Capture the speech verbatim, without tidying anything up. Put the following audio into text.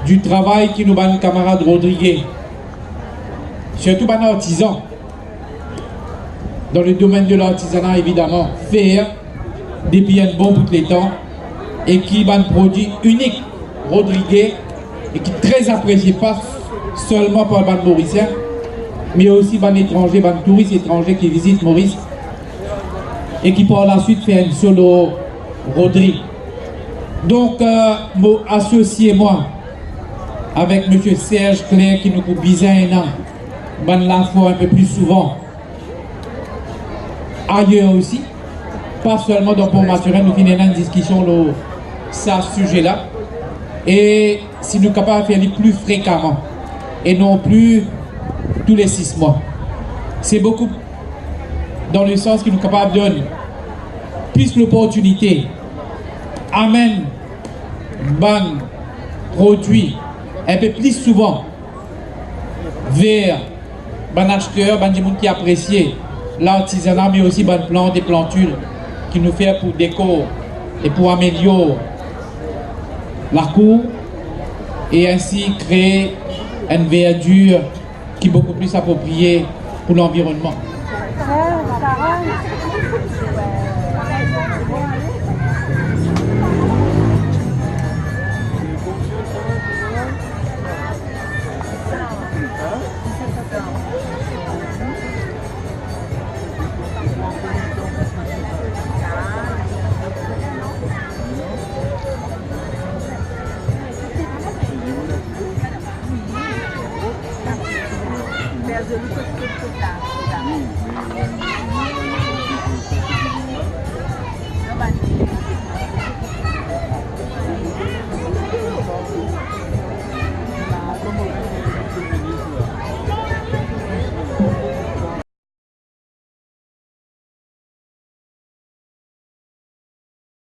di travay ki nou bann kamarad Rodrige, sirtou bann artizan, dan le domenn de lartizana, evidaman, fer depi enn bon bout letan, e ki bann prodwi inik Rodrige, e ki tre apresie, pa selman par bann Morisien, me osi bann etranze, bann touris etranze ki vizit Moris, e ki par laswit fer enn so lor Rodri. Donk, euh, mo asosie mwa avek Misie Serge Claire ki nou pou bizin ena bann lafwa enpe pli souvan ayer osi, pa selman dan Port Mathurin, nou finn ena enn diskision lor sa size la. E si nou kapav fer li pli frekaman e non pli tou le sis mwa, se boukou dan le sans ki nou kapav donn plis loportinite, amenn bann prodwi enpe pli souvan ver bann aster, bann dimoun ki apresie lartizana, me osi bann plant e plantil ki nou fer pou dekor e pou amelior lakour, e ensi kree enn verdir ki boukou pli aproprie pou lanvironnman.